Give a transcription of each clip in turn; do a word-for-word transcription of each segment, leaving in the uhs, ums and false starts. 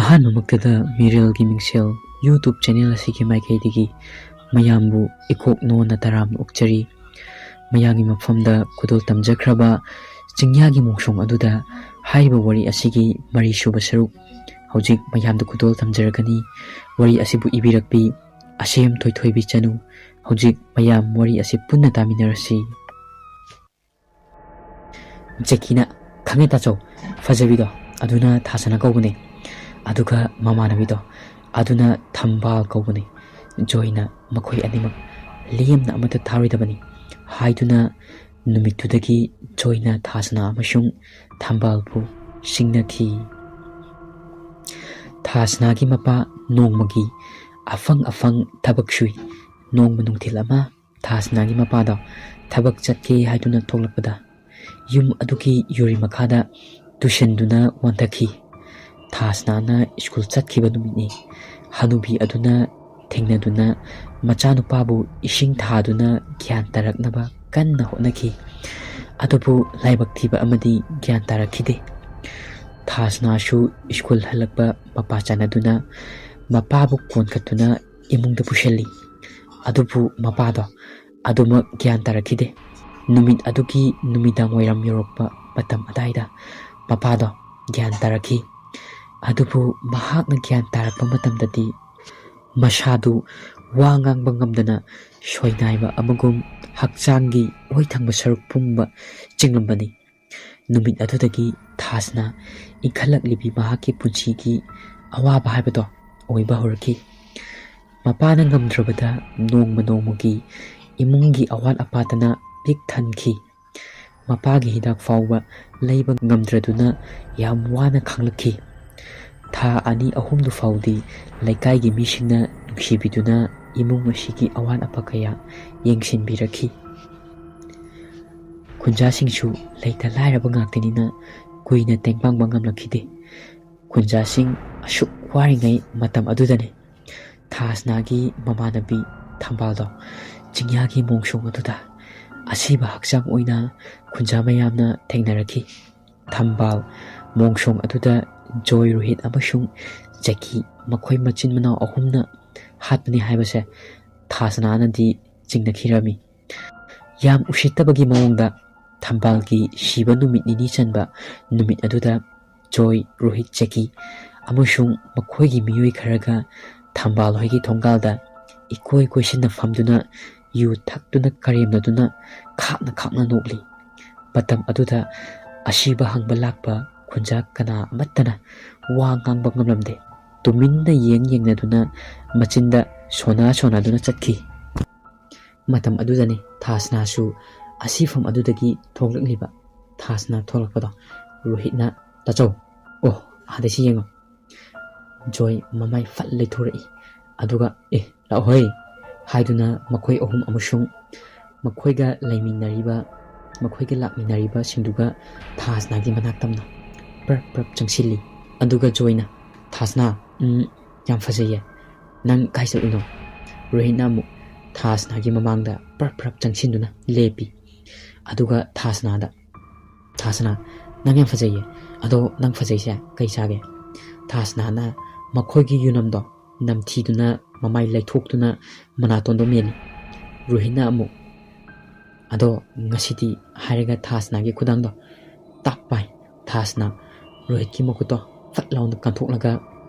ꯑꯍꯥꯟꯕꯃꯛꯇꯗ ꯃꯤꯔꯦꯜꯒꯤ ꯃꯤꯡꯁꯦꯜ YouTube channel ꯑꯁꯤꯒꯤ ꯃꯥꯏꯀꯩꯗꯒꯤ ꯃꯌꯥꯝꯕꯨ ꯏꯀꯣꯛ ꯅꯣꯟꯅ ꯇꯔꯥꯝꯅ ꯑꯣꯛꯆꯔꯤ꯫ ꯃꯌꯥꯝꯒꯤ ꯃꯐꯝꯗ ꯈꯨꯗꯣꯜ ꯇꯝꯖꯈ꯭ꯔꯕ ꯆꯤꯡꯌꯥꯒꯤ ꯃꯣꯡꯁꯣꯡ ꯑꯗꯨꯗ ꯍꯥꯏꯔꯤꯕ ꯋꯥꯔꯤ ꯑꯁꯤꯒꯤ ꯃꯔꯤꯁꯨꯕ ꯁꯔꯨꯛ ꯍꯧꯖꯤꯛ ꯃꯌꯥꯝꯗ ꯈꯨꯗꯣꯜ ꯇꯝꯖꯔꯛꯀꯅꯤ꯫ ꯋꯥꯔꯤ ꯑꯁꯤꯕꯨ ꯏꯕꯤꯔꯛꯄꯤ ꯑꯁꯦꯝ ꯊꯣꯏꯊꯣꯏꯕꯤ ꯆꯅꯨ꯫ ꯍꯧꯖꯤꯛ ꯃꯌꯥꯝ ꯋꯥꯔꯤ ꯑꯁꯤ ꯄꯨꯟꯅ ꯇꯥꯃꯤꯟꯅꯔꯁꯤ꯫ ꯖꯦꯀꯤꯅ, "ꯈꯪꯉꯦ ꯇꯥꯆꯧ, ꯐꯖꯕꯤꯗꯣ ꯑꯗꯨꯅ ꯊꯥꯁꯅꯥ ꯀꯧꯕꯅꯦ, ꯑꯗꯨꯒ ꯃꯃꯥꯟꯅꯕꯤꯗꯣ ꯑꯗꯨꯅ ꯊꯝꯕꯥꯜ ꯀꯧꯕꯅꯦ꯫ ꯖꯣꯏꯅ ꯃꯈꯣꯏ ꯑꯅꯤꯃꯛ ꯂꯦꯝꯅ ꯑꯃꯠꯇ ꯊꯥꯔꯣꯏꯗꯕꯅꯤ" ꯍꯥꯏꯗꯨꯅ ꯅꯨꯃꯤꯠꯇꯨꯗꯒꯤ ꯖꯣꯏꯅ ꯊꯥꯁꯅꯥ ꯑꯃꯁꯨꯡ ꯊꯝꯕꯥꯜꯕꯨ ꯁꯤꯡꯅꯈꯤ꯫ ꯊꯥꯁꯅꯥꯒꯤ ꯃꯄꯥ ꯅꯣꯡꯃꯒꯤ ꯑꯐꯪ ꯑꯐꯪ ꯊꯕꯛ ꯁꯨꯏ꯫ ꯅꯣꯡꯃ ꯅꯨꯡꯊꯤꯜ ꯑꯃ ꯊꯥꯁꯅꯥꯒꯤ ꯃꯄꯥꯗꯣ ꯊꯕꯛ ꯆꯠꯀꯦ ꯍꯥꯏꯗꯨꯅ ꯊꯣꯛꯂꯛꯄꯗ ꯌꯨꯝ ꯑꯗꯨꯒꯤ ꯌꯨꯔꯤ ꯃꯈꯥꯗ ꯇꯨꯁꯟꯗꯨꯅ ꯋꯥꯟꯊꯈꯤ꯫ ꯊꯥꯁꯅꯥꯅ ꯁ꯭ꯀꯨꯜ ꯆꯠꯈꯤꯕ ꯅꯨꯃꯤꯠꯅꯤ꯫ ꯍꯅꯨꯕꯤ ꯑꯗꯨꯅ ꯊꯦꯡꯅꯗꯨꯅ ꯃꯆꯥꯅꯨꯄꯥꯕꯨ ꯏꯁꯤꯡ ꯊꯥꯗꯨꯅ ꯒ꯭ꯌꯥꯟ ꯇꯥꯔꯛꯅꯕ ꯀꯟꯅ ꯍꯣꯠꯅꯈꯤ꯫ ꯑꯗꯨꯕꯨ ꯂꯥꯏꯕꯛ ꯊꯤꯕ ꯑꯃꯗꯤ ꯒ꯭ꯌꯥꯟ ꯇꯥꯔꯛꯈꯤꯗꯦ꯫ ꯊꯥꯁꯅꯥꯁꯨ ꯁ꯭ꯀꯨꯜ ꯍꯜꯂꯛꯄ ꯃꯄꯥ ꯆꯥꯟꯅꯗꯨꯅ ꯃꯄꯥꯕꯨ ꯀꯣꯟꯈꯠꯇꯨꯅ ꯏꯃꯨꯡꯗ ꯄꯨꯁꯤꯜꯂꯤ꯫ ꯑꯗꯨꯕꯨ ꯃꯄꯥꯗꯣ ꯑꯗꯨꯃꯛ ꯒ꯭ꯌꯥꯟ ꯇꯥꯔꯛꯈꯤꯗꯦ꯫ ꯅꯨꯃꯤꯠ ꯑꯗꯨꯒꯤ ꯅꯨꯃꯤꯗꯥꯡ ꯋꯥꯏꯔꯝ ꯌꯧꯔꯛꯄ ꯃꯇꯝ ꯑꯗꯥꯏꯗ ꯃꯄꯥꯗꯣ ꯒ꯭ꯌꯥꯟ ꯇꯥꯔꯛꯈꯤ꯫ ꯑꯗꯨꯕꯨ ꯃꯍꯥꯛꯅ ꯒ꯭ꯌꯥꯟ ꯇꯥꯔꯛꯄ ꯃꯇꯝꯗꯗꯤ ꯃꯁꯥꯗꯨ ꯋꯥ ꯉꯥꯡꯕ ꯉꯝꯗꯅ ꯁꯣꯏꯅꯥꯏꯕ ꯑꯃꯒꯨꯝ ꯍꯛꯆꯥꯡꯒꯤ ꯑꯣꯏ ꯊꯪꯕ ꯁꯔꯨꯛ ꯄꯨꯝꯕ ꯆꯤꯡꯂꯝꯕꯅꯤ꯫ ꯅꯨꯃꯤꯠ ꯑꯗꯨꯗꯒꯤ ꯊꯥꯁꯅ ꯏꯟꯈꯠꯂꯛꯂꯤꯕꯤ ꯃꯍꯥꯛꯀꯤ ꯄꯨꯟꯁꯤꯒꯤ ꯑꯋꯥꯕ ꯍꯥꯏꯕꯗꯣ ꯑꯣꯏꯕ ꯍꯧꯔꯛꯈꯤ꯫ ꯃꯄꯥꯅ ꯉꯝꯗ꯭ꯔꯕꯗ ꯅꯣꯡꯃ ꯅꯣꯡꯃꯒꯤ ꯏꯃꯨꯡꯒꯤ ꯑꯋꯥꯠ ꯑꯄꯥꯇꯅ ꯄꯤꯛ ꯊꯟꯈꯤ꯫ ꯃꯄꯥꯒꯤ ꯍꯤꯗꯥꯛ ꯐꯥꯎꯕ ꯂꯩꯕ ꯉꯝꯗ꯭ꯔꯗꯨꯅ ꯌꯥꯝ ꯋꯥꯅ ꯈꯥꯡꯂꯛꯈꯤ꯫ ꯊꯥ ꯑꯅꯤ ꯑꯍꯨꯝꯗꯨ ꯐꯥꯎꯗꯤ ꯂꯩꯀꯥꯏꯒꯤ ꯃꯤꯁꯤꯡꯅ ꯅꯨꯡꯁꯤꯕꯤꯗꯨꯅ ꯏꯃꯨꯡ ꯑꯁꯤꯒꯤ ꯑꯋꯥꯠ ꯑꯄꯥ ꯀꯌꯥ ꯌꯦꯡꯁꯤꯟꯕꯤꯔꯛꯈꯤ꯫ ꯈꯨꯟꯖꯥꯁꯤꯡꯁꯨ ꯂꯩꯇ ꯂꯥꯏꯔꯕ ꯉꯥꯛꯇꯅꯤꯅ ꯀꯨꯏꯅ ꯇꯦꯡꯕꯥꯡꯕ ꯉꯝꯂꯛꯈꯤꯗꯦ꯫ ꯈꯨꯟꯖꯥꯁꯤꯡ ꯑꯁꯨꯛ ꯋꯥꯔꯤꯉꯩ ꯃꯇꯝ ꯑꯗꯨꯗꯅꯤ ꯊꯥꯁꯅꯥꯒꯤ ꯃꯃꯥꯟꯅꯕꯤ ꯊꯝꯕꯥꯜꯗꯣ ꯆꯤꯡꯌꯥꯒꯤ ꯃꯣꯡꯁꯣꯡ ꯑꯗꯨꯗ ꯑꯁꯤꯕ ꯍꯛꯆꯥꯡ ꯑꯣꯏꯅ ꯈꯨꯟꯖꯥ ꯃꯌꯥꯝꯅ ꯊꯦꯡꯅꯔꯛꯈꯤ꯫ ꯊꯝꯕꯥꯜ ꯃꯣꯡꯁꯣꯡ ꯑꯗꯨꯗ ꯖꯣꯏ, ꯔꯣꯍꯤꯠ ꯑꯃꯁꯨꯡ ꯖꯦꯀꯤ ꯃꯈꯣꯏ ꯃꯆꯤꯟ ꯃꯅꯥꯎ ꯑꯍꯨꯝꯅ ꯍꯥꯠꯄꯅꯤ ꯍꯥꯏꯕꯁꯦ ꯊꯥꯁꯅꯥꯅꯗꯤ ꯆꯤꯡꯅꯈꯤꯔꯝꯃꯤ꯫ ꯌꯥꯝ ꯎꯁꯤꯠꯇꯕꯒꯤ ꯃꯑꯣꯡꯗ ꯊꯝꯕꯥꯜꯒꯤ ꯁꯤꯕ ꯅꯨꯃꯤꯠ ꯅꯤꯅꯤ ꯆꯟꯕ ꯅꯨꯃꯤꯠ ꯑꯗꯨꯗ ꯖꯣꯏ, ꯔꯣꯍꯤꯠ, ꯖꯦꯀꯤ ꯑꯃꯁꯨꯡ ꯃꯈꯣꯏꯒꯤ ꯃꯤꯑꯣꯏ ꯈꯔꯒ ꯊꯝꯕꯥꯜ ꯍꯣꯏꯒꯤ ꯊꯣꯡꯒꯥꯜꯗ ꯏꯀꯣꯏ ꯀꯣꯏꯁꯤꯟꯅ ꯐꯝꯗꯨꯅ ꯌꯨ ꯊꯛꯇꯨꯅ ꯀꯔꯦꯝꯅꯗꯨꯅ ꯈꯥꯛꯅ ꯈꯥꯛꯅ ꯅꯣꯛꯂꯤ꯫ ꯃꯇꯝ ꯑꯗꯨꯗ ꯑꯁꯤꯕ ꯍꯪꯕ ꯂꯥꯛꯄ ꯈꯨꯟꯖꯥ ꯀꯅꯥ ꯑꯃꯠꯇꯅ ꯋꯥ ꯉꯥꯡꯕ ꯉꯝꯂꯝꯗꯦ꯫ ꯇꯨꯃꯤꯟꯅ ꯌꯦꯡ ꯌꯦꯡꯅꯗꯨꯅ ꯃꯆꯤꯟꯗ ꯁꯣꯟꯅ ꯁꯣꯟꯅꯗꯨꯅ ꯆꯠꯈꯤ꯫ ꯃꯇꯝ ꯑꯗꯨꯗꯅꯤ ꯊꯥꯁꯅꯥꯁꯨ ꯑꯁꯤꯐꯝ ꯑꯗꯨꯗꯒꯤ ꯊꯣꯛꯂꯛꯂꯤꯕ꯫ ꯊꯥꯁꯅꯥ ꯊꯣꯛꯂꯛꯄꯗꯣ ꯔꯣꯍꯤꯠꯅ, "ꯇꯥꯆꯧ, ꯑꯣ, ꯑꯥꯗ ꯁꯤ ꯌꯦꯡꯉꯣ꯫" ꯖꯣꯏ ꯃꯃꯥꯏ ꯐꯠ ꯂꯩꯊꯣꯔꯛꯏ꯫ ꯑꯗꯨꯒ, "ꯑꯦ, ꯂꯥꯛꯑꯣꯍꯣꯏ" ꯍꯥꯏꯗꯨꯅ ꯃꯈꯣꯏ ꯑꯍꯨꯝ ꯑꯃꯁꯨꯡ ꯃꯈꯣꯏꯒ ꯂꯩꯃꯤꯟꯅꯔꯤꯕ, ꯃꯈꯣꯏꯒ ꯂꯥꯛꯃꯤꯟꯅꯔꯤꯕꯁꯤꯡꯗꯨꯒ ꯊꯥꯁꯅꯥꯒꯤ ꯃꯅꯥꯛ ꯇꯝꯅ ꯄ꯭ꯔꯞ ꯄ꯭ꯔꯞ ꯆꯪꯁꯤꯜꯂꯤ꯫ ꯑꯗꯨꯒ ꯖꯣꯏꯅ, "ꯊꯥꯁꯅꯥ, ꯎꯝ, ꯌꯥꯝ ꯐꯖꯩꯌꯦ꯫ ꯅꯪ ꯀꯥꯏ ꯆꯠꯂꯨꯏꯅꯣ?" ꯔꯣꯍꯤꯠꯅ ꯑꯃꯨꯛ ꯊꯥꯁꯅꯥꯒꯤ ꯃꯃꯥꯡꯗ ꯄ꯭ꯔꯞ ꯄ꯭ꯔꯞ ꯆꯪꯁꯤꯟꯗꯨꯅ ꯂꯦꯞꯄꯤ꯫ ꯑꯗꯨꯒ ꯊꯥꯁꯅꯥꯗ, "ꯊꯥꯁꯅꯥ, ꯅꯪ ꯌꯥꯝ ꯐꯖꯩꯌꯦ꯫ ꯑꯗꯣ ꯅꯪ ꯐꯖꯩꯁꯦ ꯀꯩ ꯆꯥꯒꯦ?" ꯊꯥꯁꯅꯥꯅ ꯃꯈꯣꯏꯒꯤ ꯌꯨꯅꯝꯗꯣ ꯅꯝꯊꯤꯗꯨꯅ ꯃꯃꯥꯏ ꯂꯩꯊꯣꯛꯇꯨꯅ ꯃꯅꯥꯇꯣꯟꯗꯣ ꯃꯦꯜꯂꯤ꯫ ꯔꯣꯍꯤꯠꯅ ꯑꯃꯨꯛ, "ꯑꯗꯣ ꯉꯁꯤꯗꯤ" ꯍꯥꯏꯔꯒ ꯊꯥꯁꯅꯥꯒꯤ ꯈꯨꯗꯥꯡꯗꯣ ꯇꯥꯛ ꯄꯥꯏ꯫ ꯊꯥꯁꯅꯥ ꯔꯣꯍꯤꯠꯀꯤ ꯃꯈꯨꯠꯇꯣ ꯐꯠ ꯂꯥꯎꯅ ꯀꯟꯊꯣꯛꯂꯒ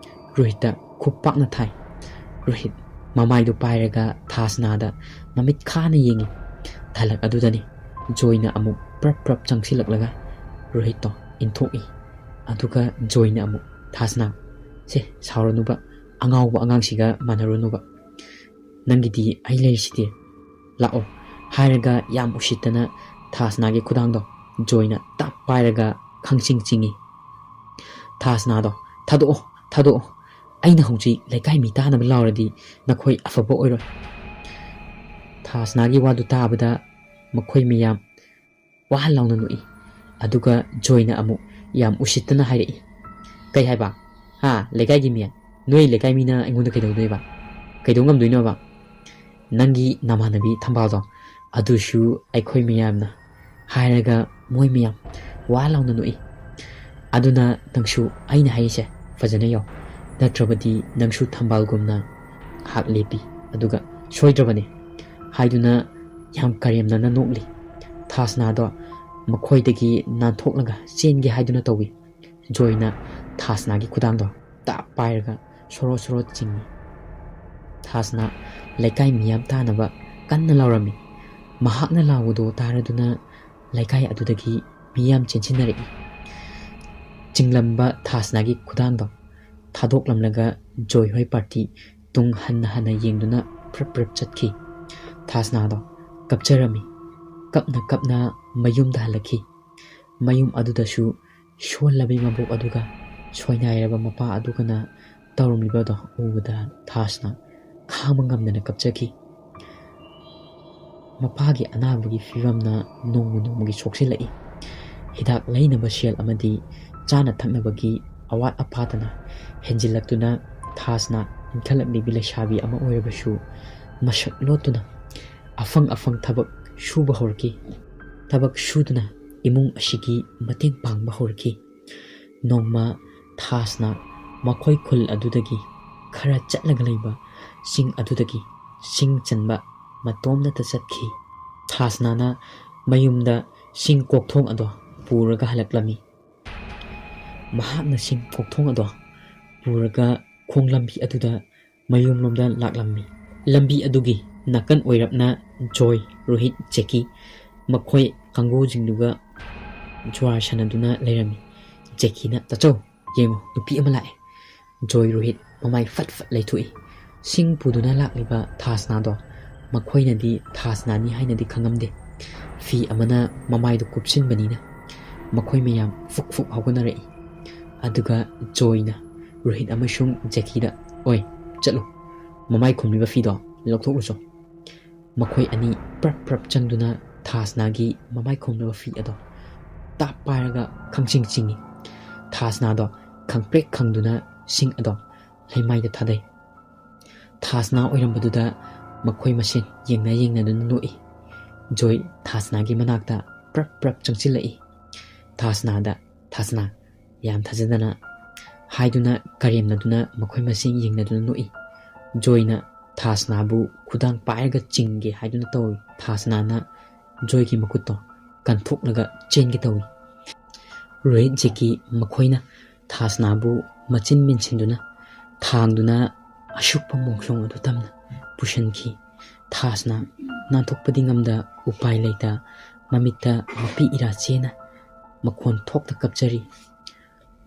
ꯔꯣꯍꯤꯠꯇ ꯈꯨꯞ ꯄꯥꯛꯅ ꯊꯥꯏ꯫ ꯔꯣꯍꯤꯠ ꯃꯃꯥꯏꯗꯨ ꯄꯥꯏꯔꯒ ꯊꯥꯁꯅꯥꯗ ꯃꯃꯤꯠ ꯈꯥꯅ ꯌꯦꯡꯉꯤ꯫ ꯊꯂꯛ ꯑꯗꯨꯗꯅꯤ ꯖꯣꯏꯅ ꯑꯃꯨꯛ ꯄ꯭ꯔꯞ ꯄ꯭ꯔꯞ ꯆꯪꯁꯤꯜꯂꯛꯂꯒ ꯔꯣꯍꯤꯠꯇꯣ ꯏꯟꯊꯣꯛꯏ꯫ ꯑꯗꯨꯒ ꯖꯣꯏꯅ ꯑꯃꯨꯛ, "ꯊꯥꯁꯅꯥ, ꯁꯦ, ꯁꯥꯎꯔꯅꯨꯕ, ꯑꯉꯥꯎꯕ ꯑꯉꯥꯡꯁꯤꯒ ꯃꯥꯟꯅꯔꯨꯅꯨꯕ꯫ ꯅꯪꯒꯤꯗꯤ ꯑꯩ ꯂꯩꯔꯤꯁꯤꯗꯤ꯫ ꯂꯥꯛꯑꯣ" ꯍꯥꯏꯔꯒ ꯌꯥꯝ ꯎꯁꯤꯠꯇꯅ ꯊꯥꯁꯅꯥꯒꯤ ꯈꯨꯗꯥꯡꯗꯣ ꯖꯣꯏꯅ ꯇꯥꯛ ꯄꯥꯏꯔꯒ ꯈꯪꯆꯤꯡ ꯆꯤꯡꯏ꯫ ꯊꯥꯁꯅꯥꯗꯣ, "ꯊꯥꯗꯣꯛꯑꯣ, ꯊꯥꯗꯣꯛꯑꯣ꯫ ꯑꯩꯅ ꯍꯧꯖꯤꯛ ꯂꯩꯀꯥꯏ ꯃꯤ ꯇꯥꯅꯕ ꯂꯥꯎꯔꯗꯤ ꯅꯈꯣꯏ ꯑꯐꯕ ꯑꯣꯏꯔꯣꯏ꯫" ꯊꯥꯁꯅꯥꯒꯤ ꯋꯥꯗꯨ ꯇꯥꯕꯗ ꯃꯈꯣꯏ ꯃꯌꯥꯝ ꯋꯥ ꯂꯥꯎꯅ ꯅꯣꯛꯏ꯫ ꯑꯗꯨꯒ ꯖꯣꯏꯅ ꯑꯃꯨꯛ ꯌꯥꯝ ꯎꯁꯤꯠꯇꯅ ꯍꯥꯏꯔꯛꯏ, "ꯀꯩ ꯍꯥꯏꯕ? ꯍꯥ, ꯂꯩꯀꯥꯏꯒꯤ ꯃꯤ? ꯅꯣꯏ ꯂꯩꯀꯥꯏ ꯃꯤꯅ ꯑꯩꯉꯣꯟꯗ ꯀꯩꯗꯧꯗꯣꯏꯕ? ꯀꯩꯗꯧ ꯉꯝꯗꯣꯏꯅꯣꯕ? ꯅꯪꯒꯤ ꯅꯃꯥꯟꯅꯕꯤ ꯊꯝꯕꯥꯜꯗꯣ, ꯑꯗꯨꯁꯨ ꯑꯩꯈꯣꯏ ꯃꯌꯥꯝꯅ" ꯍꯥꯏꯔꯒ ꯃꯣꯏ ꯃꯌꯥꯝ ꯋꯥ ꯂꯥꯎꯅ ꯅꯣꯛꯏ꯫ "ꯑꯗꯨꯅ ꯅꯪꯁꯨ ꯑꯩꯅ ꯍꯥꯏꯔꯤꯁꯦ ꯐꯖꯅ ꯌꯥꯎ, ꯅꯠꯇ꯭ꯔꯕꯗꯤ ꯅꯪꯁꯨ ꯊꯝꯕꯥꯜꯒꯨꯝꯅ ꯉꯥꯏꯍꯥꯛ ꯂꯦꯞꯄꯤ, ꯑꯗꯨꯒ ꯁꯣꯏꯗ꯭ꯔꯕꯅꯦ" ꯍꯥꯏꯗꯨꯅ ꯌꯥꯝ ꯀꯔꯦꯝꯅꯅ ꯅꯣꯛꯂꯤ꯫ ꯊꯥꯁꯅꯥꯗꯣ ꯃꯈꯣꯏꯗꯒꯤ ꯅꯥꯟꯊꯣꯛꯂꯒ ꯆꯦꯟꯒꯦ ꯍꯥꯏꯗꯨꯅ ꯇꯧꯏ꯫ ꯖꯣꯏꯅ ꯊꯥꯁꯅꯥꯒꯤ ꯈꯨꯗꯥꯡꯗꯣ ꯇꯥꯞ ꯄꯥꯏꯔꯒ ꯁꯣꯔꯣ ꯁꯣꯔꯣ ꯆꯤꯡꯏ꯫ ꯊꯥꯁꯅꯥ ꯂꯩꯀꯥꯏ ꯃꯤꯌꯥꯝ ꯇꯥꯅꯕ ꯀꯟꯅ ꯂꯥꯎꯔꯝꯃꯤ꯫ ꯃꯍꯥꯛꯅ ꯂꯥꯎꯕꯗꯣ ꯇꯥꯔꯗꯨꯅ ꯂꯩꯀꯥꯏ ꯑꯗꯨꯗꯒꯤ ꯃꯤꯌꯥꯝ ꯆꯦꯟꯁꯤꯟꯅꯔꯛꯏ꯫ ꯆꯤꯡꯂꯝꯕ ꯊꯥꯁꯅꯥꯒꯤ ꯈꯨꯗꯥꯡꯗꯣ ꯊꯥꯗꯣꯛꯂꯝꯂꯒ ꯖꯣꯏ ꯍꯣꯏ ꯄꯥꯔꯇꯤ ꯇꯨꯡ ꯍꯟꯅ ꯍꯟꯅ ꯌꯦꯡꯗꯨꯅ ꯄ꯭ꯔꯞ ꯄ꯭ꯔꯞ ꯆꯠꯈꯤ꯫ ꯊꯥꯁꯅꯥꯗꯣ ꯀꯞꯆꯔꯝꯃꯤ꯫ ꯀꯞꯅ ꯀꯞꯅ ꯃꯌꯨꯝꯗ ꯍꯜꯂꯛꯈꯤ꯫ ꯃꯌꯨꯝ ꯑꯗꯨꯗꯁꯨ ꯁꯣꯜꯂꯕꯤ ꯃꯕꯣꯛ ꯑꯗꯨꯒ ꯁꯣꯏꯅꯥꯏꯔꯕ ꯃꯄꯥ ꯑꯗꯨꯒꯅ ꯇꯧꯔꯝꯂꯤꯕꯗꯣ ꯎꯕꯗ ꯊꯥꯁꯅꯥ ꯈꯥꯡꯕ ꯉꯝꯗꯅ ꯀꯞꯆꯈꯤ꯫ ꯃꯄꯥꯒꯤ ꯑꯅꯥꯕꯒꯤ ꯐꯤꯕꯝꯅ ꯅꯣꯡꯃ ꯅꯣꯡꯃꯒꯤ ꯁꯣꯛꯆꯤꯜꯂꯛꯏ꯫ ꯍꯤꯗꯥꯛ ꯂꯩꯅꯕ ꯁꯦꯜ ꯑꯃꯗꯤ ꯆꯥꯅ ꯊꯛꯅꯕꯒꯤ ꯑꯋꯥꯠ ꯑꯄꯥꯗꯅ ꯍꯦꯟꯖꯤꯜꯂꯛꯇꯨꯅ ꯊꯥꯁꯅꯥ ꯏꯟꯈꯠꯂꯛꯂꯤꯕꯤ ꯂꯩꯁꯥꯕꯤ ꯑꯃ ꯑꯣꯏꯔꯕꯁꯨ ꯃꯁꯛ ꯂꯣꯠꯇꯨꯅ ꯑꯐꯪ ꯑꯐꯪ ꯊꯕꯛ ꯁꯨꯕ ꯍꯧꯔꯛꯈꯤ꯫ ꯊꯕꯛ ꯁꯨꯗꯨꯅ ꯏꯃꯨꯡ ꯑꯁꯤꯒꯤ ꯃꯇꯦꯡ ꯄꯥꯡꯕ ꯍꯧꯔꯛꯈꯤ꯫ ꯅꯣꯡꯃ ꯊꯥꯁꯅꯥ ꯃꯈꯣꯏ ꯈꯨꯜ ꯑꯗꯨꯗꯒꯤ ꯈꯔ ꯆꯠꯂꯒ ꯂꯩꯕ ꯆꯤꯡ ꯑꯗꯨꯗꯒꯤ ꯁꯤꯡ ꯆꯟꯕ ꯃꯇꯣꯝꯗꯇ ꯆꯠꯈꯤ꯫ ꯊꯥꯁꯅꯥꯅ ꯃꯌꯨꯝꯗ ꯁꯤꯡ ꯀꯣꯛꯊꯣꯡ ꯑꯗꯣ ꯄꯨꯔꯒ ꯍꯜꯂꯛꯂꯝꯃꯤ꯫ ꯃꯍꯥꯛꯅ ꯁꯤꯡ ꯀꯣꯛꯊꯣꯡ ꯑꯗꯣ ꯄꯨꯔꯒ ꯈꯣꯡ ꯂꯝꯕꯤ ꯑꯗꯨꯗ ꯃꯌꯨꯝꯂꯣꯝꯗ ꯂꯥꯛꯂꯝꯃꯤ꯫ ꯂꯝꯕꯤ ꯑꯗꯨꯒꯤ ꯅꯥꯀꯟ ꯑꯣꯏꯔꯞꯅ ꯖꯣꯏ, ꯔꯣꯍꯤꯠ, ꯖꯦꯀꯤ ꯃꯈꯣꯏ ꯀꯥꯡꯕꯨꯁꯤꯡꯗꯨꯒ ꯖꯨꯋꯥꯔ ꯁꯥꯟꯅꯗꯨꯅ ꯂꯩꯔꯝꯃꯤ꯫ ꯖꯦꯀꯤꯅ, "ꯇꯥꯆꯧ, ꯌꯦꯡꯉꯨ, ꯅꯨꯄꯤ ꯑꯃ ꯂꯥꯛꯑꯦ"꯫ ꯖꯣꯏ, ꯔꯣꯍꯤꯠ ꯃꯃꯥꯏ ꯐꯠ ꯐꯠ ꯂꯩꯊꯣꯛꯏ꯫ ꯁꯤꯡ ꯄꯨꯗꯨꯅ ꯂꯥꯛꯂꯤꯕ ꯊꯥꯁꯅꯥꯗꯣ ꯃꯈꯣꯏꯅꯗꯤ ꯊꯥꯁꯅꯥꯅꯤ ꯍꯥꯏꯅꯗꯤ ꯈꯪꯉꯝꯗꯦ꯫ ꯐꯤ ꯑꯃꯅ ꯃꯃꯥꯏꯗꯨ ꯀꯨꯞꯁꯤꯟꯕꯅꯤꯅ ꯃꯈꯣꯏ ꯃꯌꯥꯝ ꯐꯨꯛ ꯐꯨꯛ ꯍꯧꯒꯠꯅꯔꯛꯏ꯫ ꯑꯗꯨꯒ ꯖꯣꯏꯅ ꯔꯣꯍꯤꯠ ꯑꯃꯁꯨꯡ ꯖꯦꯀꯤꯗ, "ꯑꯣꯏ, ꯆꯠꯂꯨ, ꯃꯃꯥꯏ ꯈꯨꯝꯂꯤꯕ ꯐꯤꯗꯣ ꯂꯧꯊꯣꯛꯎꯆꯣ"꯫ ꯃꯈꯣꯏ ꯑꯅꯤ ꯄ꯭ꯔꯞ ꯄ꯭ꯔꯞ ꯆꯪꯗꯨꯅ ꯊꯥꯁꯅꯥꯒꯤ ꯃꯃꯥꯏ ꯈꯨꯝꯂꯤꯕ ꯐꯤ ꯑꯗꯣ ꯇꯥꯞ ꯄꯥꯏꯔꯒ ꯈꯪꯆꯤꯡ ꯆꯤꯡꯏ꯫ ꯊꯥꯁꯅꯥꯗꯣ ꯈꯪꯄ꯭ꯔꯦꯛ ꯈꯪꯗꯨꯅ ꯁꯤꯡ ꯑꯗꯣ ꯂꯩꯃꯥꯏꯗ ꯊꯥꯗꯩ꯫ ꯊꯥꯁꯅꯥ ꯑꯣꯏꯔꯝꯕꯗꯨꯗ ꯃꯈꯣꯏ ꯃꯁꯦꯟ ꯌꯦꯡꯅ ꯌꯦꯡꯅꯗꯨꯅ ꯅꯣꯛꯏ꯫ ꯖꯣꯏ ꯊꯥꯁꯅꯥꯒꯤ ꯃꯅꯥꯛꯇ ꯄ꯭ꯔꯞ ꯄ꯭ꯔꯞ ꯆꯪꯁꯤꯜꯂꯛꯏ꯫ ꯊꯥꯁꯅꯥꯗ, "ꯊꯥꯁꯅꯥ, "ꯌꯥꯝ ꯊꯥꯖꯗꯅ" ꯍꯥꯏꯗꯨꯅ ꯀꯔꯦꯝꯅꯗꯨꯅ ꯃꯈꯣꯏ ꯃꯁꯦꯟ ꯌꯦꯡꯅꯗꯨꯅ ꯅꯣꯛꯏ꯫ ꯖꯣꯏꯅ ꯊꯥꯁꯅꯥꯕꯨ ꯈꯨꯗꯥꯡ ꯄꯥꯏꯔꯒ ꯆꯤꯡꯒꯦ ꯍꯥꯏꯗꯨꯅ ꯇꯧꯏ꯫ ꯊꯥꯁꯅꯥꯅ ꯖꯣꯏꯒꯤ ꯃꯈꯨꯠꯇꯣ ꯀꯟꯊꯣꯛꯂꯒ ꯆꯦꯟꯒꯦ ꯇꯧꯏ꯫ ꯔꯣꯍꯤꯠ ꯖꯦꯀꯤ ꯃꯈꯣꯏꯅ ꯊꯥꯁꯅꯥꯕꯨ ꯃꯆꯤꯟ ꯃꯦꯟꯁꯤꯟꯗꯨꯅ ꯊꯥꯡꯗꯨꯅ ꯑꯁꯨꯛꯄ ꯃꯣꯡꯁꯣꯡ ꯑꯗꯨ ꯇꯝꯅ ꯄꯨꯁꯤꯟꯈꯤ꯫ ꯊꯥꯁꯅꯥ ꯅꯥꯟꯊꯣꯛꯄꯗꯤ ꯉꯝꯗ ꯎꯄꯥꯏ ꯂꯩꯇ ꯃꯃꯤꯠꯇ ꯃꯄꯤ ꯏꯔꯥ ꯆꯦꯅ ꯃꯈꯣꯟ ꯊꯣꯛꯇ ꯀꯞꯆꯔꯤ꯫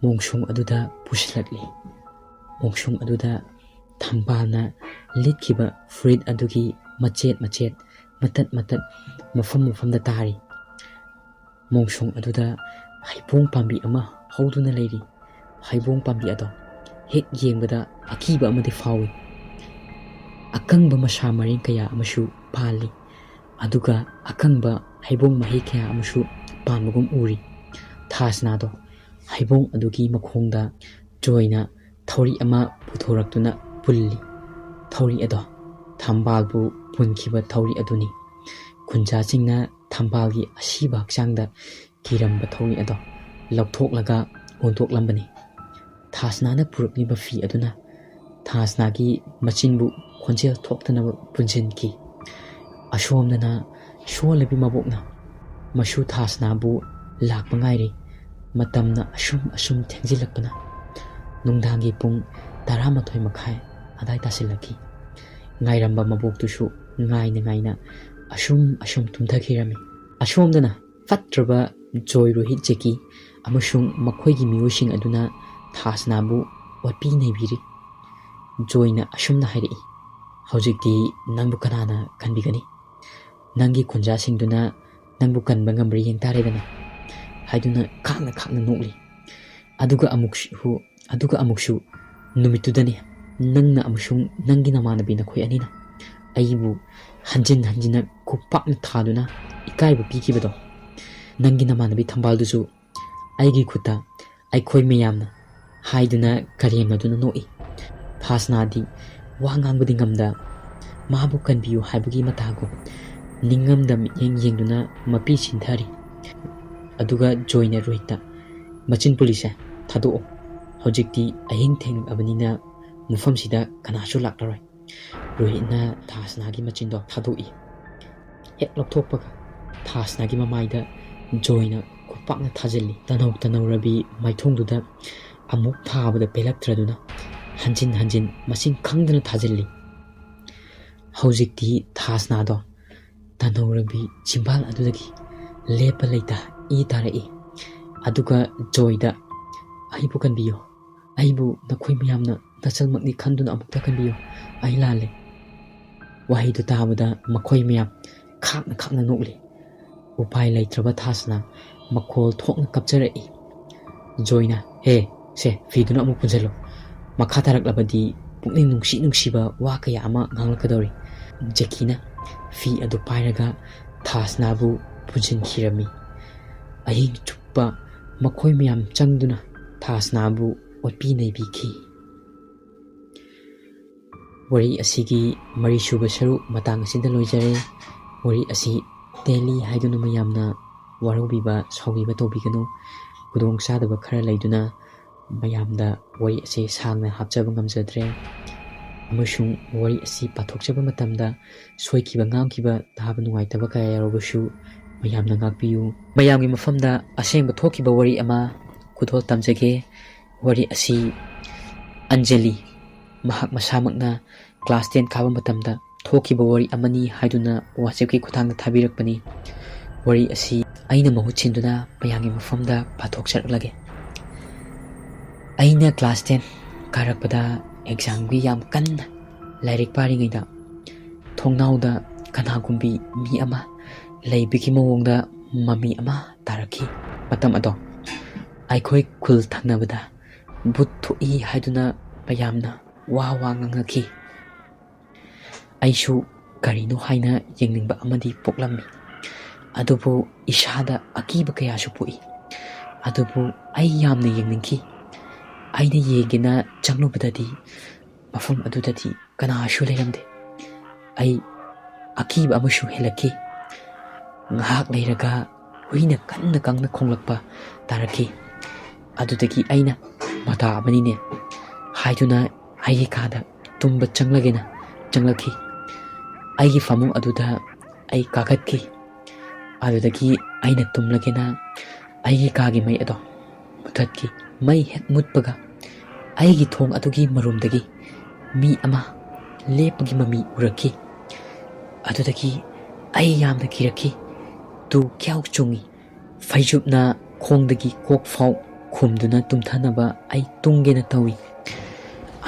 ꯃꯣꯡꯁꯣꯡ ꯑꯗꯨꯗ ꯄꯨꯁꯤꯜꯂꯛꯂꯤ꯫ ꯃꯣꯡꯁꯣꯡ ꯑꯗꯨꯗ ꯊꯝꯕꯥꯜꯅ ꯂꯤꯠꯈꯤꯕ ꯐꯨꯔꯤꯠ ꯑꯗꯨꯒꯤ ꯃꯆꯦꯠ ꯃꯆꯦꯠ, ꯃꯇꯠ ꯃꯇꯠ, ꯃꯐꯝ ꯃꯐꯝꯗ ꯇꯥꯔꯤ꯫ ꯃꯣꯡꯁꯣꯡ ꯑꯗꯨꯗ ꯍꯩꯕꯣꯡ ꯄꯥꯝꯕꯤ ꯑꯃ ꯍꯧꯗꯨꯅ ꯂꯩꯔꯤ꯫ ꯍꯩꯕꯣꯡ ꯄꯥꯝꯕꯤ ꯑꯗꯣ ꯍꯦꯛ ꯌꯦꯡꯕꯗ ꯑꯀꯤꯕ ꯑꯃꯗꯤ ꯐꯥꯎꯏ꯫ ꯑꯀꯪꯕ ꯃꯁꯥ ꯃꯔꯦꯡ ꯀꯌꯥ ꯑꯃꯁꯨ ꯄꯥꯜꯂꯤ꯫ ꯑꯗꯨꯒ ꯑꯀꯪꯕ ꯍꯩꯕꯣꯡ ꯃꯍꯩ ꯀꯌꯥ ꯑꯃꯁꯨ ꯄꯥꯟꯕꯒꯨꯝ ꯎꯔꯤ꯫ ꯊꯥꯁꯅꯥꯗꯣ ꯍꯩꯕꯣꯡ ꯑꯗꯨꯒꯤ ꯃꯈꯣꯡꯗ ꯖꯣꯏꯅ ꯊꯧꯔꯤ ꯑꯃ ꯄꯨꯊꯣꯔꯛꯇꯨꯅ ꯄꯨꯜꯂꯤ꯫ ꯊꯧꯔꯤ ꯑꯗꯣ ꯊꯝꯕꯥꯜꯕꯨ ꯄꯨꯟꯈꯤꯕ ꯊꯧꯔꯤ ꯑꯗꯨꯅꯤ꯫ ꯈꯨꯟꯖꯥꯁꯤꯡꯅ ꯊꯝꯕꯥꯜꯒꯤ ꯑꯁꯤꯕ ꯍꯛꯆꯥꯡꯗ ꯀꯤꯔꯝꯕ ꯊꯧꯔꯤ ꯑꯗꯣ ꯂꯧꯊꯣꯛꯂꯒ ꯑꯣꯟꯊꯣꯛꯂꯝꯕꯅꯤ꯫ ꯊꯥꯁꯅꯥꯅ ꯄꯨꯔꯛꯂꯤꯕ ꯐꯤ ꯑꯗꯨꯅ ꯊꯥꯁꯅꯥꯒꯤ ꯃꯆꯤꯟꯕꯨ ꯈꯣꯟꯖꯦꯜ ꯊꯣꯛꯇꯅꯕ ꯄꯨꯟꯁꯤꯟꯈꯤ꯫ ꯑꯁꯣꯝꯗꯅ ꯁꯣꯜꯂꯕꯤ ꯃꯕꯣꯛꯅ ꯃꯁꯨ ꯊꯥꯁꯅꯥꯕꯨ ꯂꯥꯛꯄ ꯉꯥꯏꯔꯤ꯫ ꯃꯇꯝꯅ ꯑꯁꯨꯝ ꯑꯁꯨꯝ ꯊꯦꯡꯖꯤꯜꯂꯛꯄꯅ ꯅꯨꯡꯗꯥꯡꯒꯤ ꯄꯨꯡ ꯇꯔꯥꯃꯥꯊꯣꯏ ꯃꯈꯥꯏ ꯑꯗꯥꯏ ꯇꯥꯁꯤꯜꯂꯛꯈꯤ꯫ ꯉꯥꯏꯔꯝꯕ ꯃꯕꯣꯛꯇꯨꯁꯨ ꯉꯥꯏꯅ ꯉꯥꯏꯅ ꯑꯁꯨꯝ ꯑꯁꯨꯝ ꯇꯨꯝꯊꯈꯤꯔꯝꯃꯤ꯫ ꯑꯁꯣꯝꯗꯅ ꯐꯠꯇ꯭ꯔꯕ ꯖꯣꯏ, ꯔꯣꯍꯤꯠ, ꯖꯦꯀꯤ ꯑꯃꯁꯨꯡ ꯃꯈꯣꯏꯒꯤ ꯃꯤꯑꯣꯏꯁꯤꯡ ꯑꯗꯨꯅ ꯊꯥꯁꯅꯥꯕꯨ ꯑꯣꯠꯄꯤ ꯅꯩꯕꯤꯔꯤ꯫ ꯖꯣꯏꯅ ꯑꯁꯨꯝꯅ ꯍꯥꯏꯔꯛꯏ, "ꯍꯧꯖꯤꯛꯇꯤ ꯅꯪꯕꯨ ꯀꯅꯥꯅ ꯀꯟꯕꯤꯒꯅꯤ? ꯅꯪꯒꯤ ꯈꯨꯟꯖꯥꯁꯤꯡꯗꯨꯅ ꯅꯪꯕꯨ ꯀꯟꯕ ꯉꯝꯕ꯭ꯔꯥ ꯌꯦꯡ ꯇꯥꯔꯦꯗꯅ" ꯍꯥꯏꯗꯨꯅ ꯈꯥꯛꯅ ꯈꯥꯛꯅ ꯅꯣꯛꯂꯤ꯫ ꯑꯗꯨꯒ ꯑꯃꯨꯛꯁꯨ ꯑꯗꯨꯒ ꯑꯃꯨꯛꯁꯨ ꯅꯨꯃꯤꯠꯇꯨꯗꯅꯤ ꯅꯪꯅ ꯑꯃꯁꯨꯡ ꯅꯪꯒꯤ ꯅꯃꯥꯟꯅꯕꯤ ꯅꯈꯣꯏ ꯑꯅꯤꯅ ꯑꯩꯕꯨ ꯍꯟꯖꯤꯟ ꯍꯟꯖꯤꯟꯅ ꯈꯨꯄꯥꯛꯅ ꯊꯥꯗꯨꯅ ꯏꯀꯥꯏꯕ ꯄꯤꯈꯤꯕꯗꯣ꯫ ꯅꯪꯒꯤ ꯅꯃꯥꯟꯅꯕꯤ ꯊꯝꯕꯥꯜꯗꯨꯁꯨ ꯑꯩꯒꯤ ꯈꯨꯠꯇ ꯑꯩꯈꯣꯏ ꯃꯌꯥꯝꯅ ꯍꯥꯏꯗꯨꯅ ꯀꯔꯦꯝꯅꯗꯨꯅ ꯅꯣꯛꯏ꯫ ꯊꯥꯁꯅꯥꯗꯤ ꯋꯥ ꯉꯥꯡꯕꯗꯤ ꯉꯝꯗ ꯃꯥꯕꯨ ꯀꯟꯕꯤꯌꯨ ꯍꯥꯏꯕꯒꯤ ꯃꯇꯥꯒꯨꯝ ꯅꯤꯡꯉꯝꯗ ꯃꯤꯠꯌꯦꯡ ꯌꯦꯡꯗꯨꯅ ꯃꯄꯤ ꯆꯤꯟꯊꯔꯤ꯫ ꯑꯗꯨꯒ ꯖꯣꯏꯅ ꯔꯣꯍꯤꯠꯇ, "ꯃꯆꯤꯟ ꯄꯨꯂꯤꯁꯦ, ꯊꯥꯗꯣꯛꯑꯣ꯫ ꯍꯧꯖꯤꯛꯇꯤ ꯑꯍꯤꯡ ꯊꯦꯡꯂꯛꯂꯕꯅꯤꯅ ꯃꯐꯝꯁꯤꯗ ꯀꯅꯥꯁꯨ ꯂꯥꯛꯂꯔꯣꯏ꯫ ꯔꯣꯍꯤꯠꯅ ꯊꯥꯁꯅꯥꯒꯤ ꯃꯆꯤꯟꯗꯣ ꯊꯥꯗꯣꯛꯏ꯫ ꯍꯦꯛ ꯂꯧꯊꯣꯛꯄꯒ ꯊꯥꯁꯅꯥꯒꯤ ꯃꯃꯥꯏꯗ ꯖꯣꯏꯅ ꯈꯨꯄꯥꯛꯅ ꯊꯥꯖꯤꯜꯂꯤ꯫ ꯇꯅꯧ ꯇꯅꯧꯔꯕꯤ ꯃꯥꯏꯊꯣꯡꯗꯨꯗ ꯑꯃꯨꯛ ꯊꯥꯕꯗ ꯄꯦꯜꯂꯛꯇ꯭ꯔꯗꯨꯅ ꯍꯟꯖꯤꯟ ꯍꯟꯖꯤꯟ ꯃꯁꯤꯡ ꯈꯪꯗꯅ ꯊꯥꯖꯤꯜꯂꯤ꯫ ꯍꯧꯖꯤꯛꯇꯤ ꯊꯥꯁꯅꯥꯗꯣ ꯇꯅꯧꯔꯕꯤ ꯆꯤꯝꯕꯥꯜ ꯑꯗꯨꯗꯒꯤ ꯂꯦꯞꯄ ꯂꯩꯇ ꯏ ꯇꯥꯔꯛꯏ꯫ ꯑꯗꯨꯒ ꯖꯣꯏꯗ, "ꯑꯩꯕꯨ ꯀꯟꯕꯤꯌꯨ, ꯑꯩꯕꯨ ꯅꯈꯣꯏ ꯃꯌꯥꯝꯅ ꯅꯆꯜꯃꯛꯅꯤ ꯈꯟꯗꯨꯅ ꯑꯃꯨꯛꯇ ꯀꯟꯕꯤꯌꯨ, ꯑꯩ ꯂꯥꯜꯂꯦ"꯫ ꯋꯥꯍꯩꯗꯨ ꯇꯥꯕꯗ ꯃꯈꯣꯏ ꯃꯌꯥꯝ ꯈꯥꯛꯅ ꯈꯥꯛꯅ ꯅꯣꯛꯂꯤ꯫ ꯎꯄꯥꯏ ꯂꯩꯇ꯭ꯔꯕ ꯊꯥꯁꯅ ꯃꯈꯣꯜ ꯊꯣꯛꯅ ꯀꯞꯆꯔꯛꯏ꯫ ꯖꯣꯏꯅ, "ꯍꯦ, ꯁꯦ, ꯐꯤꯗꯨꯅ ꯑꯃꯨꯛ ꯄꯨꯟꯁꯤꯜꯂꯨ꯫ ꯃꯈꯥ ꯇꯥꯔꯛꯂꯕꯗꯤ ꯄꯨꯛꯅꯤꯡ ꯅꯨꯡꯁꯤ ꯅꯨꯡꯁꯤꯕ ꯋꯥ ꯀꯌꯥ ꯑꯃ ꯉꯥꯡꯂꯛꯀꯗꯧꯔꯤ"꯫ ꯖꯦꯀꯤꯅ ꯐꯤ ꯑꯗꯨ ꯄꯥꯏꯔꯒ ꯊꯥꯁꯅꯥꯕꯨ ꯄꯨꯟꯁꯤꯟꯈꯤꯔꯝꯃꯤ꯫ ꯑꯍꯤꯡ ꯆꯨꯞꯄ ꯃꯈꯣꯏ ꯃꯌꯥꯝ ꯆꯪꯗꯨꯅ ꯊꯥꯁꯅꯥꯕꯨ ꯑꯣꯠꯄꯤ ꯅꯩꯕꯤꯈꯤ꯫ ꯋꯥꯔꯤ ꯑꯁꯤꯒꯤ ꯃꯔꯤꯁꯨꯕ ꯁꯔꯨꯛ ꯃꯇꯥꯡ ꯑꯁꯤꯗ ꯂꯣꯏꯖꯔꯦ꯫ ꯋꯥꯔꯤ ꯑꯁꯤ ꯇꯦꯜꯂꯤ ꯍꯥꯏꯗꯨꯅ ꯃꯌꯥꯝꯅ ꯋꯥꯔꯧꯕꯤꯕ, ꯁꯥꯎꯕꯤꯕ ꯇꯧꯕꯤꯒꯅꯨ꯫ ꯈꯨꯗꯣꯡ ꯆꯥꯗꯕ ꯈꯔ ꯂꯩꯗꯨꯅ ꯃꯌꯥꯝꯗ ꯋꯥꯔꯤ ꯑꯁꯤ ꯁꯥꯡꯅ ꯍꯥꯞꯆꯕ ꯉꯝꯖꯗ꯭ꯔꯦ꯫ ꯑꯃꯁꯨꯡ ꯋꯥꯔꯤ ꯑꯁꯤ ꯄꯥꯊꯣꯛꯆꯕ ꯃꯇꯝꯗ ꯁꯣꯏꯈꯤꯕ, ꯉꯥꯡꯈꯤꯕ, ꯇꯥꯕ ꯅꯨꯡꯉꯥꯏꯇꯕ ꯀꯌꯥ ꯌꯥꯎꯔꯕꯁꯨ ꯃꯌꯥꯝꯅ ꯉꯥꯛꯄꯤꯌꯨ꯫ ꯃꯌꯥꯝꯒꯤ ꯃꯐꯝꯗ ꯑꯁꯦꯡꯕ ꯊꯣꯛꯈꯤꯕ ꯋꯥꯔꯤ ꯑꯃ ꯈꯨꯗꯣꯜ ꯇꯝꯖꯒꯦ꯫ ꯋꯥꯔꯤ ꯑꯁꯤ ꯑꯟꯖꯂꯤ, ꯃꯍꯥꯛ ꯃꯁꯥꯃꯛꯅ class ten ꯀꯥꯕ ꯃꯇꯝꯗ ꯊꯣꯛꯈꯤꯕ ꯋꯥꯔꯤ ꯑꯃꯅꯤ ꯍꯥꯏꯗꯨꯅ WhatsAppꯀꯤ ꯈꯨꯠꯊꯥꯡꯗ ꯊꯥꯕꯤꯔꯛꯄꯅꯤ꯫ ꯋꯥꯔꯤ ꯑꯁꯤ ꯑꯩꯅ ꯃꯍꯨꯠ ꯁꯤꯟꯗꯨꯅ ꯃꯌꯥꯝꯒꯤ ꯃꯐꯝꯗ ꯄꯥꯊꯣꯛꯆꯔꯛꯂꯒꯦ꯫ ꯑꯩꯅ class ten ꯀꯥꯔꯛꯄꯗ examꯒꯤ ꯌꯥꯝ ꯀꯟꯅ ꯂꯥꯏꯔꯤꯛ ꯄꯥꯔꯤꯉꯩꯗ ꯊꯣꯡꯅꯥꯎꯗ ꯀꯅꯥꯒꯨꯝꯕꯤ ꯃꯤ ꯑꯃ ꯂꯩꯕꯒꯤ ꯃꯑꯣꯡꯗ ꯃꯃꯤ ꯑꯃ ꯇꯥꯔꯛꯈꯤ꯫ ꯃꯇꯝ ꯑꯗꯣ ꯑꯩꯈꯣꯏ ꯈꯨꯜ ꯊꯪꯅꯕꯗ ꯚꯨꯠ ꯊꯣꯛꯏ ꯍꯥꯏꯗꯨꯅ ꯃꯌꯥꯝꯅ ꯋꯥ ꯋꯥ ꯉꯥꯡꯅꯈꯤ꯫ ꯑꯩꯁꯨ ꯀꯔꯤꯅꯣ ꯍꯥꯏꯅ ꯌꯦꯡꯅꯤꯡꯕ ꯑꯃꯗꯤ ꯄꯣꯛꯂꯝꯃꯤ, ꯑꯗꯨꯕꯨ ꯏꯁꯥꯗ ꯑꯀꯤꯕ ꯀꯌꯥꯁꯨ ꯄꯣꯛꯏ꯫ ꯑꯗꯨꯕꯨ ꯑꯩ ꯌꯥꯝꯅ ꯌꯦꯡꯅꯤꯡꯈꯤ꯫ ꯑꯩꯅ ꯌꯦꯡꯒꯦꯅ ꯆꯪꯂꯨꯕꯗꯗꯤ ꯃꯐꯝ ꯑꯗꯨꯗꯗꯤ ꯀꯅꯥꯁꯨ ꯂꯩꯔꯝꯗꯦ꯫ ꯑꯩ ꯑꯀꯤꯕ ꯑꯃꯁꯨ ꯍꯦꯜꯂꯛꯈꯤ꯫ ꯉꯥꯏꯍꯥꯛ ꯂꯩꯔꯒ ꯍꯨꯏꯅ ꯀꯟꯅ ꯀꯪꯅ ꯈꯣꯡꯂꯛꯄ ꯇꯥꯔꯛꯈꯤ꯫ ꯑꯗꯨꯗꯒꯤ ꯑꯩꯅ "ꯃꯇꯥ ꯑꯃꯅꯤꯅꯦ" ꯍꯥꯏꯗꯨꯅ ꯑꯩꯒꯤ ꯀꯥꯗ ꯇꯨꯝꯕ ꯆꯪꯂꯒꯦꯅ ꯆꯪꯂꯛꯈꯤ꯫ ꯑꯩꯒꯤ ꯐꯃꯨꯡ ꯑꯗꯨꯗ ꯑꯩ ꯀꯥꯈꯠꯈꯤ꯫ ꯑꯗꯨꯗꯒꯤ ꯑꯩꯅ ꯇꯨꯝꯂꯒꯦꯅ ꯑꯩꯒꯤ ꯀꯥꯒꯤ ꯃꯩ ꯑꯗꯣ ꯃꯨꯊꯠꯈꯤ꯫ ꯃꯩ ꯍꯦꯛ ꯃꯨꯠꯄꯒ ꯑꯩꯒꯤ ꯊꯣꯡ ꯑꯗꯨꯒꯤ ꯃꯔꯨꯝꯗꯒꯤ ꯃꯤ ꯑꯃ ꯂꯦꯞꯄꯒꯤ ꯃꯃꯤ ꯎꯔꯛꯈꯤ꯫ ꯑꯗꯨꯗꯒꯤ ꯑꯩ ꯌꯥꯝꯅ ꯀꯤꯔꯛꯈꯤ꯫ ꯇꯨ ꯀ꯭ꯌꯥꯎ ꯆꯣꯡꯉꯤ꯫ ꯐꯩꯖꯨꯞꯅ ꯈꯣꯡꯗꯒꯤ ꯀꯣꯛ ꯐꯥꯎ ꯈꯨꯝꯗꯨꯅ ꯇꯨꯝꯊꯅꯕ ꯑꯩ ꯇꯨꯝꯒꯦꯅ ꯇꯧꯏ꯫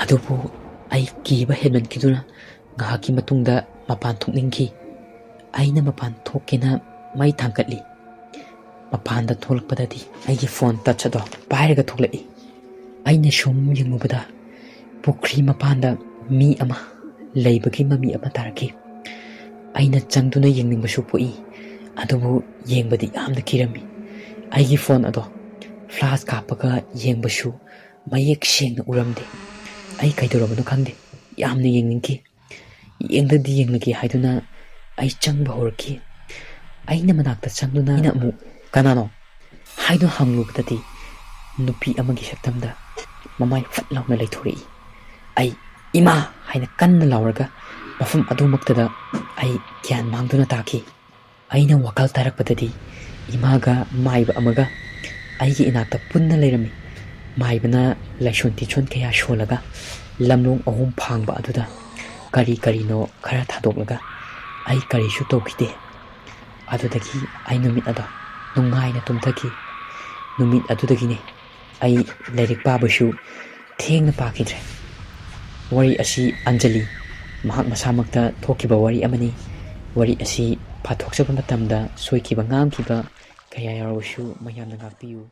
ꯑꯗꯨꯕꯨ ꯑꯩ ꯀꯤꯕ ꯍꯦꯟꯃꯟꯈꯤꯗꯨꯅ ꯉꯥꯏꯍꯥꯛꯀꯤ ꯃꯇꯨꯡꯗ ꯃꯄꯥꯟ ꯊꯣꯛꯅꯤꯡꯈꯤ꯫ ꯑꯩꯅ ꯃꯄꯥꯟ ꯊꯣꯛꯀꯦꯅ ꯃꯩ ꯊꯥꯡꯒꯠꯂꯤ꯫ ꯃꯄꯥꯟꯗ ꯊꯣꯛꯂꯛꯄꯗꯗꯤ ꯑꯩꯒꯤ ꯐꯣꯟ ꯇꯆ ꯑꯗꯣ ꯄꯥꯏꯔꯒ ꯊꯣꯛꯂꯛꯏ꯫ ꯑꯩꯅ ꯁꯨꯝ ꯌꯦꯡꯂꯨꯕꯗ ꯄꯨꯈ꯭ꯔꯤ ꯃꯄꯥꯟꯗ ꯃꯤ ꯑꯃ ꯂꯩꯕꯒꯤ ꯃꯃꯤ ꯑꯃ ꯇꯥꯔꯛꯈꯤ꯫ ꯑꯩꯅ ꯆꯪꯗꯨꯅ ꯌꯦꯡꯅꯤꯡꯕꯁꯨ ꯄꯣꯛꯏ, ꯑꯗꯨꯕꯨ ꯌꯦꯡꯕꯗꯤ ꯌꯥꯝꯅ ꯀꯤꯔꯝꯃꯤ꯫ ꯑꯩꯒꯤ ꯐꯣꯟ ꯑꯗꯣ ꯐ꯭ꯂꯥꯁ ꯀꯥꯞꯄꯒ ꯌꯦꯡꯕꯁꯨ ꯃꯌꯦꯛ ꯁꯦꯡꯅ ꯎꯔꯝꯗꯦ꯫ ꯑꯩ ꯀꯩꯗꯧꯔꯕꯅꯣ ꯈꯪꯗꯦ, ꯌꯥꯝꯅ ꯌꯦꯡꯅꯤꯡꯈꯤ꯫ ꯌꯦꯡꯗꯗꯤ ꯌꯦꯡꯂꯒꯦ ꯍꯥꯏꯗꯨꯅ ꯑꯩ ꯆꯪꯕ ꯍꯧꯔꯛꯈꯤ꯫ ꯑꯩꯅ ꯃꯅꯥꯛꯇ ꯆꯪꯗꯨꯅ ꯑꯩꯅ ꯑꯃꯨꯛ "ꯀꯅꯥꯅꯣ?" ꯍꯥꯏꯗꯨꯅ ꯍꯪꯂꯨꯕꯗꯗꯤ ꯅꯨꯄꯤ ꯑꯃꯒꯤ ꯁꯛꯇꯝꯗ ꯃꯃꯥꯏ ꯐꯠ ꯂꯥꯎꯅ ꯂꯩꯊꯣꯔꯛꯏ꯫ ꯑꯩ "ꯏꯃꯥ!" ꯍꯥꯏꯅ ꯀꯟꯅ ꯂꯥꯎꯔꯒ ꯃꯐꯝ ꯑꯗꯨꯃꯛꯇꯗ ꯑꯩ ꯒ꯭ꯌꯥꯟ ꯃꯥꯡꯗꯨꯅ ꯇꯥꯈꯤ꯫ ꯑꯩꯅ ꯋꯥꯈꯜ ꯇꯥꯔꯛꯄꯗꯗꯤ ꯏꯃꯥꯒ ꯃꯥꯏꯕ ꯑꯃꯒ ꯑꯩꯒꯤ ꯏꯅꯥꯛꯇ ꯄꯨꯟꯅ ꯂꯩꯔꯝꯃꯤ꯫ ꯃꯥꯏꯕꯅ ꯂꯥꯏꯁꯣꯟ ꯇꯤꯟꯁꯣꯟ ꯀꯌꯥ ꯁꯣꯜꯂꯒ ꯂꯝꯂꯣꯡ ꯑꯍꯨꯝ ꯐꯥꯡꯕ ꯑꯗꯨꯗ ꯀꯔꯤ ꯀꯔꯤꯅꯣ ꯈꯔ ꯊꯥꯗꯣꯛꯂꯒ ꯑꯩ ꯀꯔꯤꯁꯨ ꯇꯧꯈꯤꯗꯦ꯫ ꯑꯗꯨꯗꯒꯤ ꯑꯩ ꯅꯨꯃꯤꯠ ꯑꯗꯣ ꯅꯨꯡꯉꯥꯏꯅ ꯇꯨꯝꯊꯈꯤ꯫ ꯅꯨꯃꯤꯠ ꯑꯗꯨꯗꯒꯤꯅꯦ ꯑꯩ ꯂꯥꯏꯔꯤꯛ ꯄꯥꯕꯁꯨ ꯊꯦꯡꯅ ꯄꯥꯈꯤꯗ꯭ꯔꯦ꯫ ꯋꯥꯔꯤ ꯑꯁꯤ ꯑꯟꯖꯂꯤ ꯃꯍꯥꯛ ꯃꯁꯥꯃꯛꯇ ꯊꯣꯛꯈꯤꯕ ꯋꯥꯔꯤ ꯑꯃꯅꯤ꯫ ꯋꯥꯔꯤ ꯑꯁꯤ ꯄꯥꯊꯣꯛꯆꯕ ꯃꯇꯝꯗ ꯁꯣꯏꯈꯤꯕ ꯉꯥꯝꯈꯤꯕ ꯀꯌꯥ ꯌꯥꯎꯔꯕꯁꯨ ꯃꯌꯥꯝꯅ ꯉꯥꯛꯄꯤꯌꯨ꯫